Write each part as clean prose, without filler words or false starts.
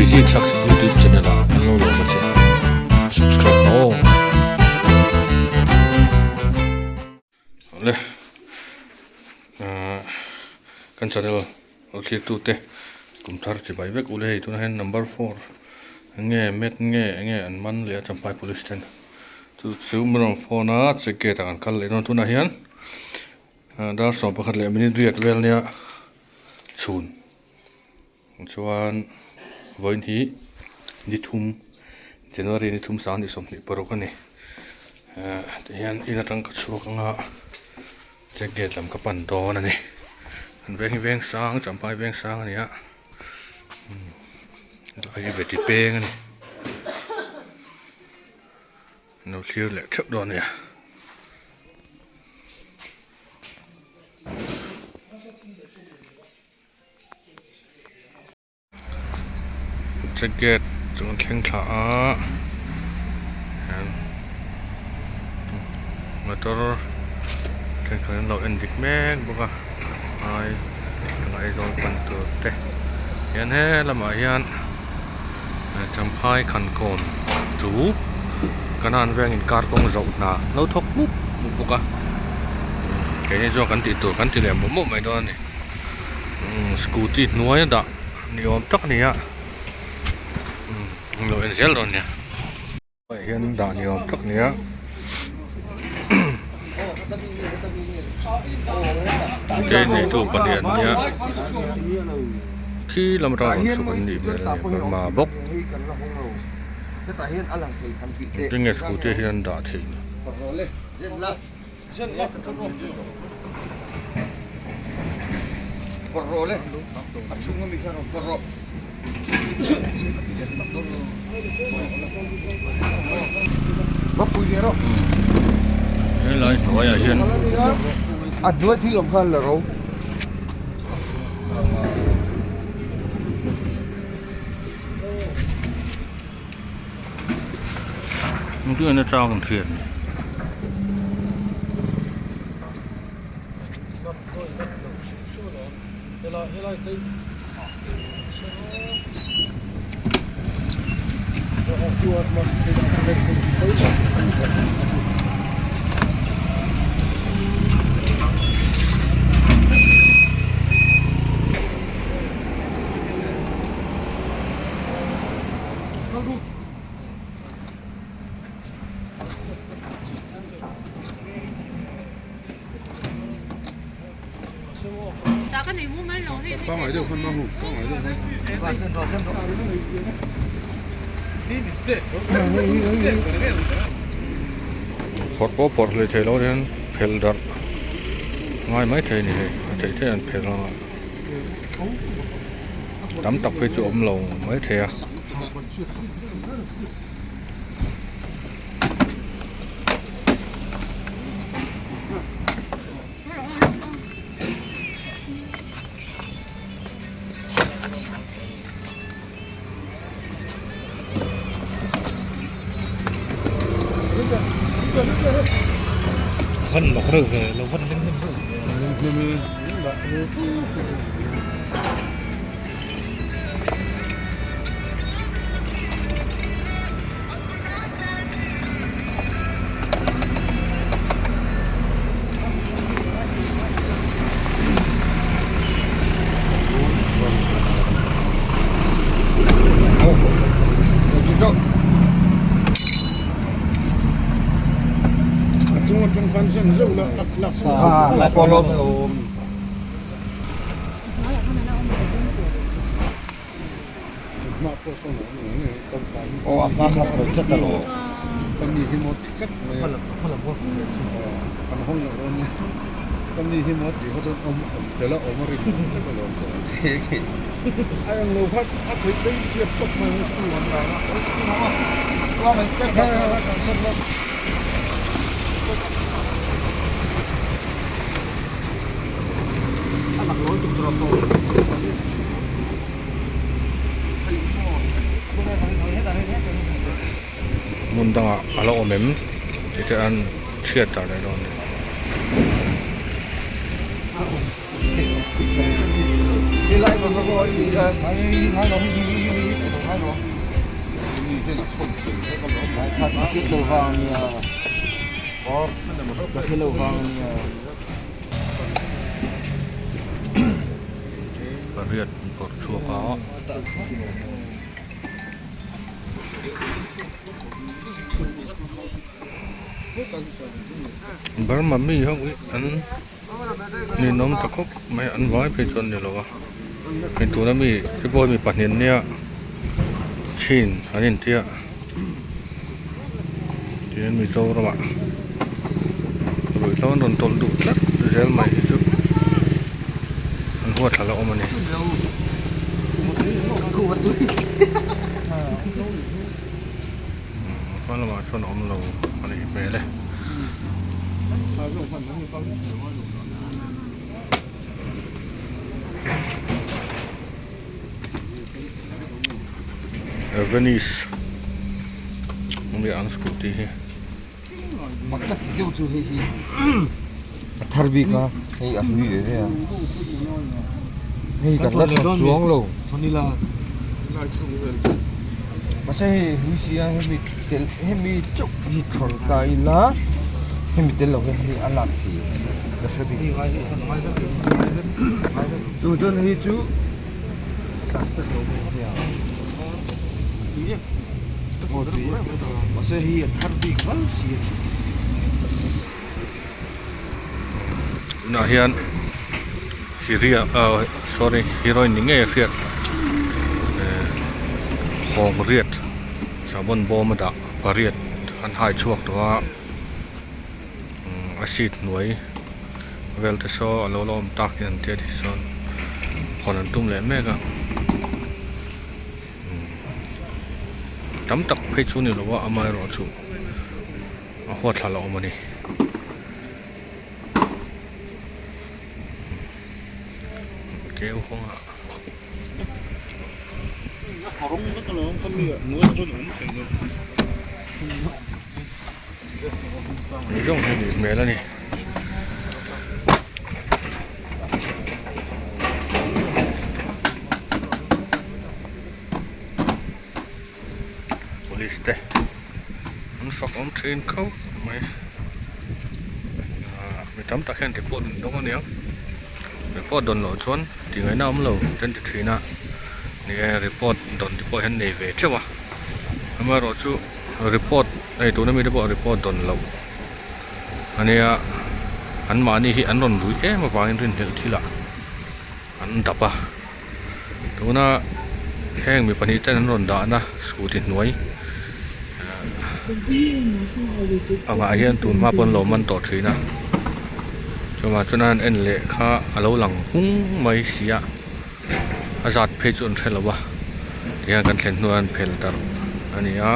Busy Chhaks YouTube channel ah kan lo lawm a che. Subscribe aw. Awle ahh kan channel lo thlir tu te kum thar chi bai vek ule hei tunah hian number four enge met nge enge an man leh a champhai police ten chu chu min rawn phone a check gate ah kan kal leh dawn tunah hian dar sawm pakhat leh minute riat vel nia chhun. Chuan vawiin hi ni thum January ni thum sang ni 26 a ni ehh tihian in atang ka chhuak anga check gate lam ka pan dawn a ni an veng hi veng sang champhai veng sang a ni a helai hi veti peng a ni an lo thlir leh theuh dawn a nia. Check gate chu an thleng thla a hian motor thenkhat an lo en dik mek bawk a ai tunah Aizawl pan tur te hian he lamah hian Champhai Khankawn chu Kanan vengin kar kawng zawh hna lo thawk mup mup bawk a keini chuan kan tih tur kan ti leh mawp mawp mai dawn a ni. Scooty hnuai a dah ni awm tak a ni a an lo en zel dawn nia ah hian dah ni awm tak a ni a te neitu pahnih an nia khi lam atanga rawn chhuk an nih hmel a ni Burma bawk engtin nge scooty hi an dah theih ni. Helai hnuaiah hian Engtin nge chang an hriat ni. Phawrh pawh phawrh hlei thei lo hian phel darh ngai mai thei a ni hei a theih theih an phel ang a tam tak phei chu a awm lo mai thei a. Van mak reuh ve lo van hlim hlim reuh ve. Hmun dangah a la awm em tih te an hriat dar leh dawn a ni. Pariat an phawrh chhuak a. Burma mi ho hi an ninawm ta khawp mai a an vai phei chu an ni lo a hei tuna mi te pawh hi mi pahnih an nia chin an intia tin Mizoram ah ruihhlo an rawn tawlh duh tlat zel mai hi chu an huat thla la awm a ni. Hma lamah chuan a awm lo a nih hmel e. Venice nia ang scooty hi. A thar bik a hei a hlui ve ve a hei kan la thawk chuang lo mahse hei hlui si a hemi tel hemi chauh hi thlawr ta ila hemi tel lo hian hei a lak theih ka hre bik tu chuan hei chu suspect lo mai a nia aw tui mahse hei a thar bik val si a ni. Tunah hian hiria ah sorry heroine ni ngei a hriat eh hawng riat sahbawn bawm a dah pariat an hai chhuak tawh a umm a seat hnuai vel te saw a lo la awm tak hi an tia ti sawn hawn an tum leh mek a umm tam tak phei chu ni lo a amaherawhchu. A huat thla la awm a ni. Keu hawng ah. Ni zawng hi nih hmel a ni. Police te an fak awm thin khauh mai ahh mi tam tak hian report an dawng aniang report dawn loh chuan tih ngaihna awm lo te an ti thin a ni e report dawn te pawh hian nei ve teuh a amaherawhchu report hei tuna mite pawh report dawn loh ania an mahni hi an rawn ruih em avangin rinhlelh thil ah an dap a. Tuna heng mi pahnih ten an rawn dahna scooty hnuai angah hian tun hma pawh an lo man tawh thin a chuvang chuan an en leh kha a lo lang hung mai si a a zat phei chu an hre lo a tihian kan thlen hnuah an phel darh a ni a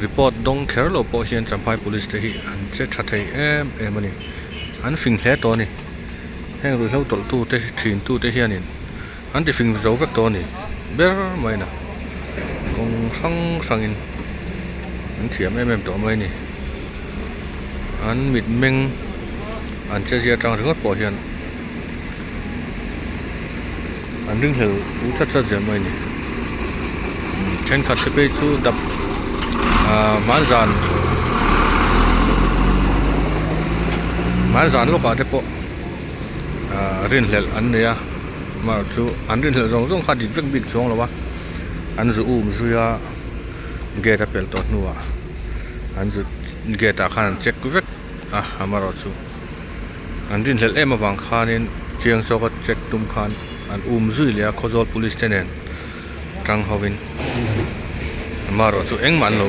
report dawng kher lo pawh hian champhai police te hi an che tha thei em em a ni an fing hle tawh a ni. Heng ruihhlo tawlh tu te thin tu te hianin an ti fing zo vek tawh a ni ber mai na kawng hrang hrangin an thiam em em tawh mai a ni an mitmeng an che zia atang ringawt pawh hian an ringhlel fu chat chat zel mai a ni thenkhat te phei chu dap ahh hmanzan hmanzan lawkah te pawh ahh rinhlelh an nei a amaherawh chu an rinhlelh zawng zawng kha a dik vek bik chuang lo a an zu um zui a gate a pelh tawh hnuah an zu gate ah khan an check vek a amaherawh chu. An rinhlelh em avang khanin chiang zawka check tum khan an um zui leh a Khawzawl police te nen tang hovin amaherawh chu engmah an lo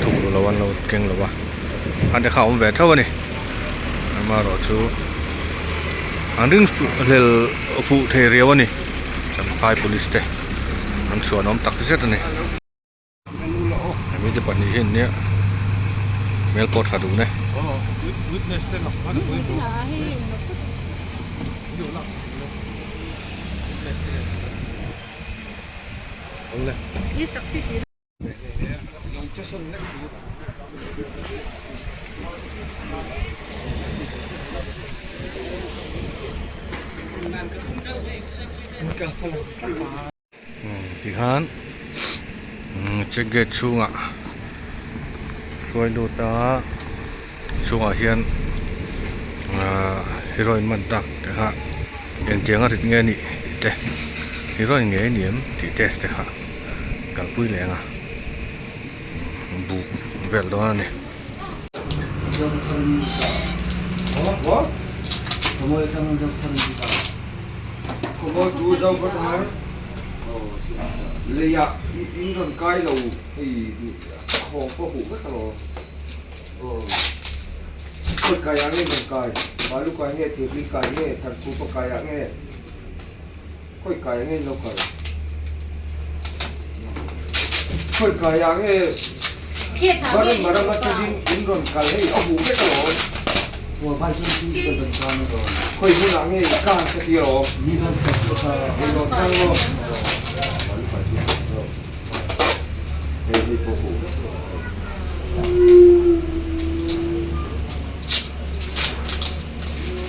thuk ru lo an lo keng lo a an te kha a awm ve tho a ni amaherawh chu an ring hlel fuh thei riau a ni champhai police te an chhuanawm tak zet a ni. Hemi te pahnih hi an nia hmel pawh tha dun e. Tikhan check gate chhungah hruai lut a chhungah hian ahh heroin man tak te kha engtiang a rit nge anih tih te heroin ngei ani em tih test te kha kalpui leh ang a buk vel dawn a ni.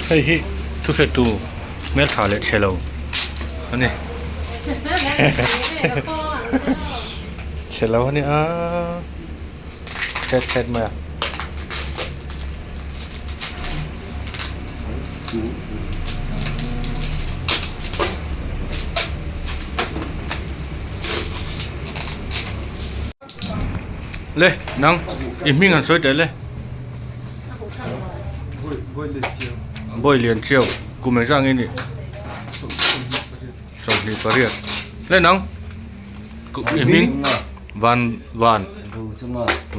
Hei hi thuhretu hmeltha leh chhe lo a ni chhe lo a ni a thet thet mai a. Le nang i hming han sawi teh le bawi lian chiau kum engzah nge nih 28 le nang i hming van van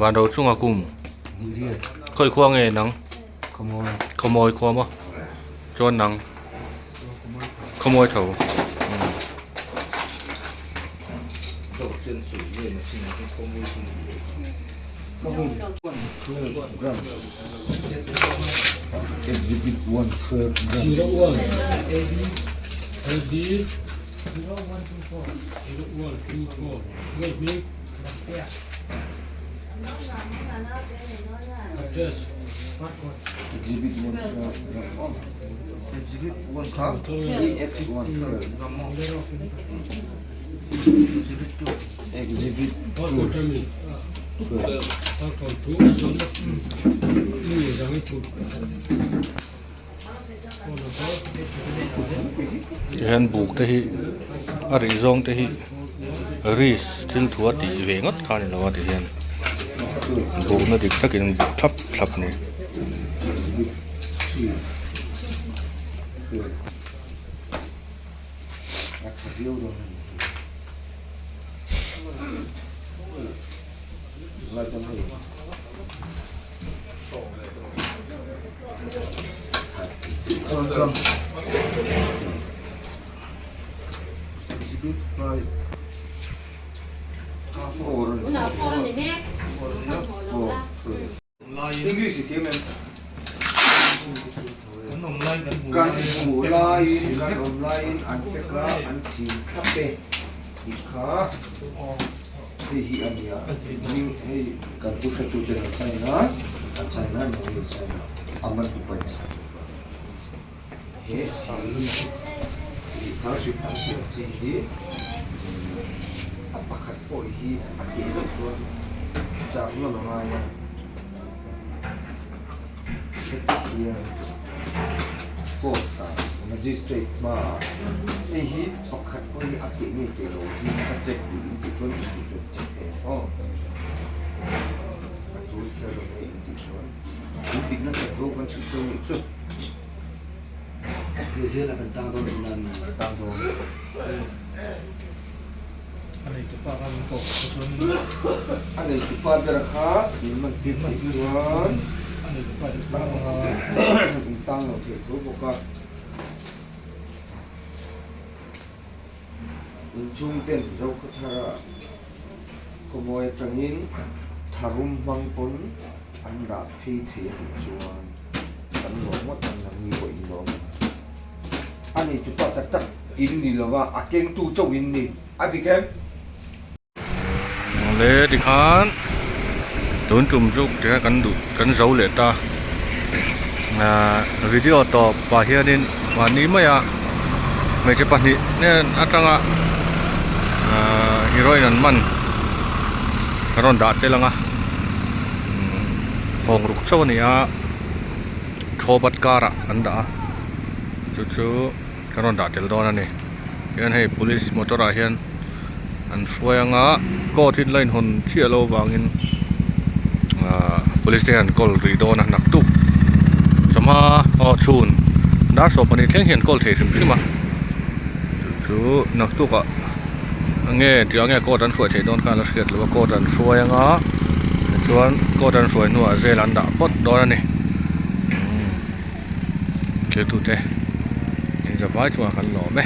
van ro chunga kum khawi khua nge nang khawmawi khua maw chuan nang khawmawi tho. Tihian buk te hi a rih zawng te hi risk thil thu a tih ve ngawt kha a ni lo a tihian bukna dik takin buk thlap thlap a ni. Kan hmuh laiin kan awm laiin an pack a an chhin thlap e tih kha hei hi a nia hming hei kan pu hretu ten an sign a an sign a nang in sign a a man tu pawhin a sign he si thar hrik tam siam chi hi a pakhat pawh hi a teh zauh chuan chak nawn a ngai a. Heti hian court ah magistrate hmaah hei hi pakhat pawh hi a teh ngei teh lo hi ka check duh in tih chuan check duh chuan check thei ang aw a tul kher lo hei in tih chuan in dikna check ro kan chhut dawn nih chu. Zehzela kan tang dawn tih nan tang dawn. A neitupa kha min kawk kha chuan A neitupa ber kha min man tir theih chuan a neitupa hi tang anga in tang lo theih tho bawk a. Inchhung ten Zokhawthara khawmawi atangin tharum hmang pawn an dah phei thei a nih chuan kan lawm ngawt ang nangni pawh in lawm ang. A neitupa tak tak in ni lova a kengtu chauh in ni a dik em? Awle tikhan tun tum chu tikhan kan duh kan zo leh ta ahh video tawp pah hianin mahni maia Hmeichhe pahnih hnen atanga ahh heroin an man an rawn dah tel ang a hawng ruk chauh a ni a thawbat karah an dah a chu chu kan rawn dah tel dawn a ni tihian hei police motor ah hian an hruai ang a court hi la inhawn chiah loh avangin ahh police te hian an kawl rih dawn a naktuk chawhma aw chhun dar 12 thleng hian an kawl thei hrim hrim a chu chu naktuk ah nge tih ah nge court an hruai theih dawn khan a la hriat loh a court an hruai ang a tichuan court an hruai hnuah jail an dah phawt dawn a ni umm thiltute inzavai chungah kan lawm e.